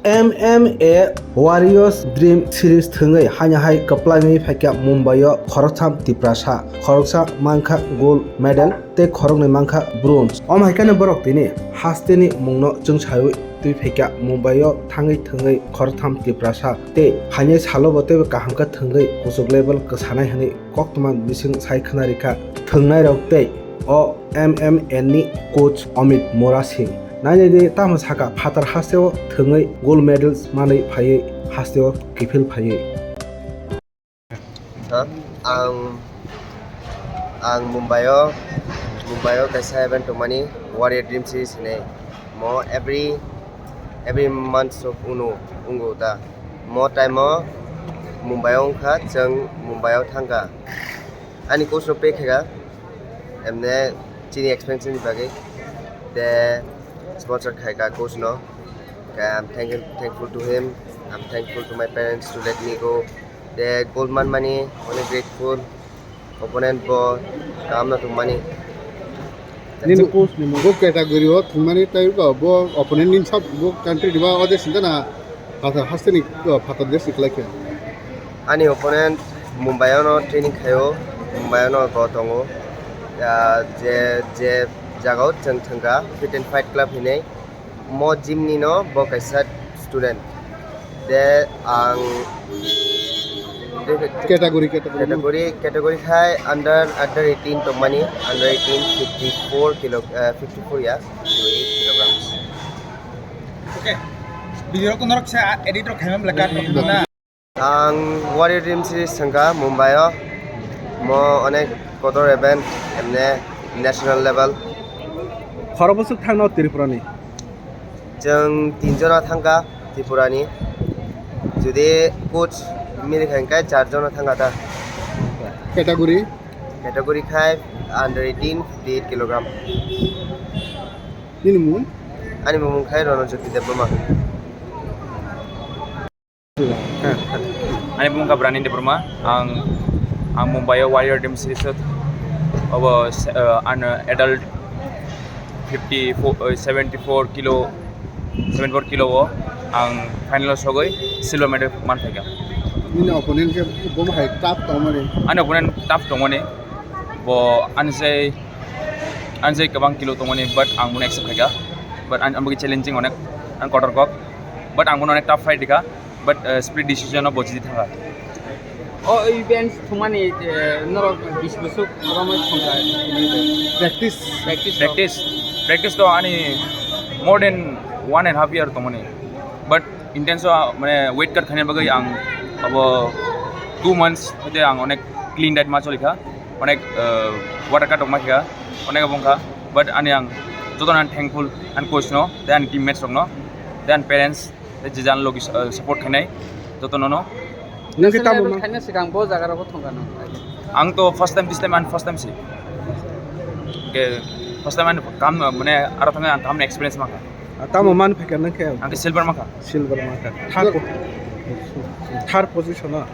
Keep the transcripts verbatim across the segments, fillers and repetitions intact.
M M A Warriors Dream Series thwngwi haino hai kwplaimwi phaikha Mumbai-o khoroktham Tiprasa, khoroksa mankha gold medal tei khoroknwi mankha bronze. Omo hai kheno borok tini hasteni mungno chwngsaiwi twi phaikha Mumbai-o thangwi thwngwi khoroktham Tiprasa tei phainai salo bo teibo kaham khe thwngwi kuchuk level kwsanai hwnwi koktwma bising sai khwna rikha thwngnairok tei o M M A ni coach Amit Mora Singh. Nainai di tamo saka phatar hasteo thwngwi gold medals manwi phaiwi hasteo kiphil phaiwi. Ha? Ang, ang Mumbai-o, Mumbai-o kaisa event tongmani Warrior Dream Series hinwi. Mo every, every month of unu, ungu ta. Mo time-o Mumbai-o wngkha, chwng Mumbai-o thangkha. Ani coach no pay khaika, emne chini expense ni bagwi. Te sponsor khaika coach no. Khe I'm thank-, thankful to him. I'm thankful to my parents to let me go. Te gold man mani, onek grateful. Opponent bo kaham no tongmani. Nini coach ni mung. Bo category o thwngmani tei bo, bo opponent ni sab bo country ni ba o desh ni na phatar haste ni, phatar desh ni kwlai khe. Ani opponent Mumbai o no training khaio, Mumbai o no bo tongo. Ah, je, je jaga o chwng thwngkha Fit and Fight Club hinwi. Mo gym ni no bo kaisa student. De ang category, category. Category, category khai under, under eighteen tongmani, under eighteen fifty-four kilo, eh, fifty-four ya, fifty-eight kilograms. Okay. Video ko norok sa edit rok khaimam laka na. Ang Warrior Dream Series thangkha Mumbai o. Mo onek kotor event, emne national level. Khorok bwswk thangno Tripura ni? Chwng tin jona thangkha Tripura ni. Jodi coach mili kha hwnkhe char jona thangkha ta. Category? Category khai under eighteen, fifty-eight kilogram. Nini mung? Ani mung khai Rono Jyoti Debbarma. Ani bumung kha Brani Debbarma, ang, ang Mumbai o Warrior Dream Series o, obo se-, uh, an adult fifty-four, uh, seventy-four kilo, seventy-four kilo o ang final o sogwi silver medal man phaikha. Nini opponent khe bo hai tough tongmani? Ani opponent tough tongmani, bo ani sai, ani sai kwbang kilo tongmani, but ang bono accept khaikha, but ang, ang bagwi challenging onek, ang kotor kok, but ang bono onek tough fight rikha. But, uh, split decision o bo jiti thangkha. O events thumani, eh, norok bis busuk abo mai thangkha. Practice. Practice. Practice. Practice to ani more than one and half year tongmani. But intense o, mane, weight cut khaina bagwi ang abo two months hoite ang onek clean diet ma cholikha. Onek, uh, water cut rok ma khikha. Onek abo wngkha. But ani ang jotono ang thankful ani coach no, tei ani teammates rok no, tei ani parents. Tei je jan logi, eh, support khainai joto nono. Nwng khe tamo man? National level khaina swkang bo jaga rogo thangkha nang? Ang to first time, this time and first time si. Ke first time and kam, mane, aro thangwi ang kam experience mankha. Ah, tamo man phaikha nang khe? Ang khe silver mankha. Silver mankha. Third po-, third position o?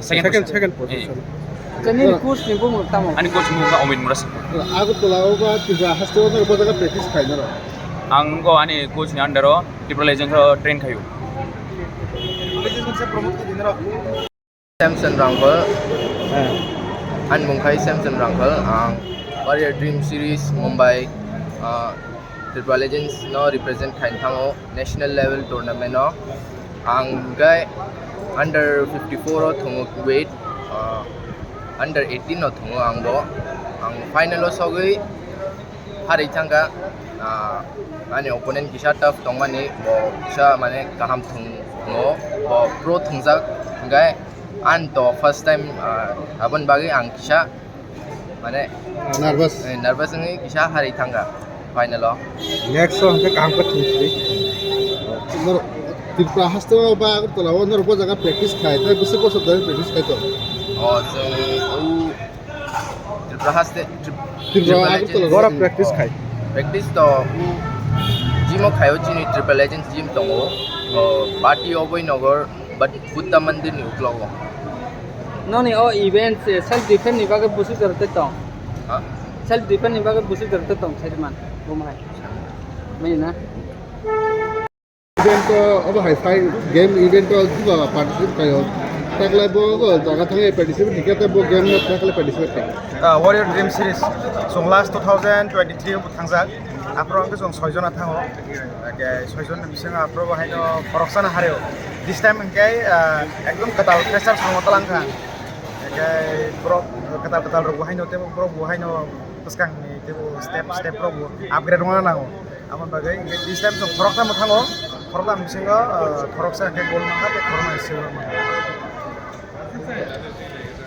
Second position. Second position. Eh. Acha, nini coach ni bumung tamo? Ani coach ni bumung kha Amit Murasing. Agartala o ba Tripura haste o norok bo jaga practice khainai rok? Ang go ani coach ni under o Tripura Legends o train khaio. Samson Rangkhol. Eh. Ani bumung khai Samson Rangkhol. Ang Warrior Dream Series Mumbai, ah, Tripura Legends no represent khaina thango national level tournament o. Ang hwnkhe under fifty-four o thungo weight, ah, under eighteen o thungo ang bo. Ang final o sogwi harwi thangkha, ah, ani opponent kisa tough tongmani, bo kisa mane kaham thungo, bo pro thungjak hwnkhe ani to first time, ah, aboni bagwi ang kisa Mane nervous. Eh, nervous wngwi kisa harwi thangkha final o. Next o hwnkhe kaham khe thungsri. Norok Tripura haste o ba Agartala o norok bo jaga practice khai, tei bwswk bosor dhori practice khai to? O, chwng o Tripura haste, Trip-, Tripura Tripura Agartala Legends. Borok practice khai. Practice to o gym o khai o, chini Tripura Legends gym tongo. O, Bati Oboi Nagar. But Buddha mandir ni uklogo. Noni o event, eh, self defense ni bagwi busuk jora tei tong. Ha? Self defense ni bagwi busuk jora tei tong, sai man, bumhai. Mani na? Event o obo hai sai game event o juba participate khaio. Taklai bo go jaga thangwi participate hikhe bo game no taklai participate khaio. Ah, Warrior Dream Series. Chwng last two thousand twenty-three o thangjak. Aphuru hwnkhe chwng soi jona thango. Hwnkhe soi jona bisingo aphuru bo haino khoroksano hareo. This time hwnkhe, ah, ekdom kwtal pressure songo talang kha. Hwnkhe borok kwtal kwtal rok bo haino teibo borok bo haino bwskangni teibo step step rok bo upgrade wngna nango. Aboni bagwi hwnkhe this time chwng khoroksa mwthango, khoroksa bisingo, ah, khoroksa hwnkhe gold mankha tei khoroksa silver mankha.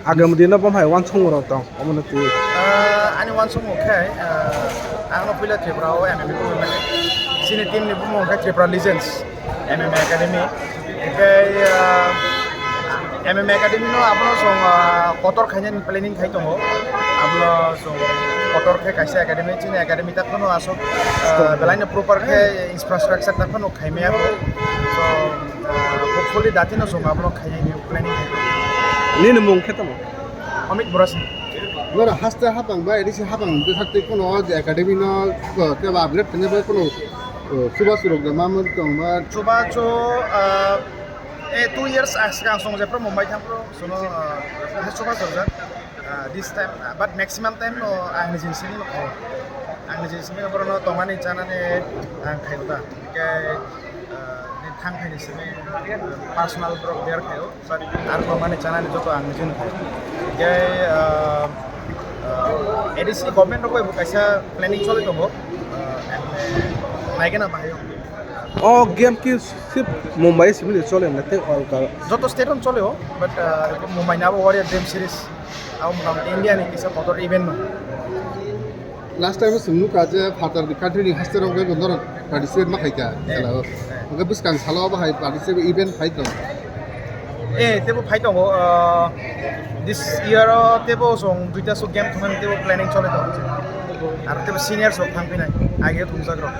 Agam dino bom hai wansong rok tong, omono twi. Ah, ani wansong khe, ah, ang no puila Tripura o M M A ko mane. Chini team ni bumung khe Tripura Legends M M A Academy. Hwnkhe, ah, M M A Academy no abono chwng, ah, kotor khainani planning khai tongo. Abono chwng kotor khe kaisa academy, chini academy ta phano aswk, ah, belai no proper khe infrastructure ta phano khaimaya kho. So, ah, hopefully datino chwng abono khainani planning khai tongo. Nini mung khe tamo? Amit Borasing. Noro haste hapang ba edisi hapang bwsakte kono o je academy no, uh, kebo upgrade khaina bai kono, uh, chubachu rok da mamon tong ba. Chubachu, uh, eh, two years as kang song je pro Mumbai thang pro sono, uh, chubachu rok. Uh, this time, uh, but maximum time no ang nijin sini no kho. Ang nijin sini no borok no tongani chanani ang khayo da. Ke, uh, ni thang khaini simi, uh, personal borok bear khayo. But ar bo mani chanani joto ang nijin khai. Hingke, ah, ah, A D C government rok bai bo kaisa planning choli tongo. Ah, naigena bahai o. O game ki sip Mumbai simi chole na tei all ka. Joto state on chole o, but, ah, Mumbai na bo Warrior Dream Series. Abo motamoti India ni kisa kotor event no. Last time o chwng nukha je phatar ni country ni haste rok bai bo norok participate ma khaikha khela o. Hwnkhe bwskang salo bo hai participate event phai tong. Eh, tebo phai tongo, ah, this year o tebo chwng duita so game thumani tebo planning chole tongo. Aro tebo seniors rok thang phinai, age thumjak rok.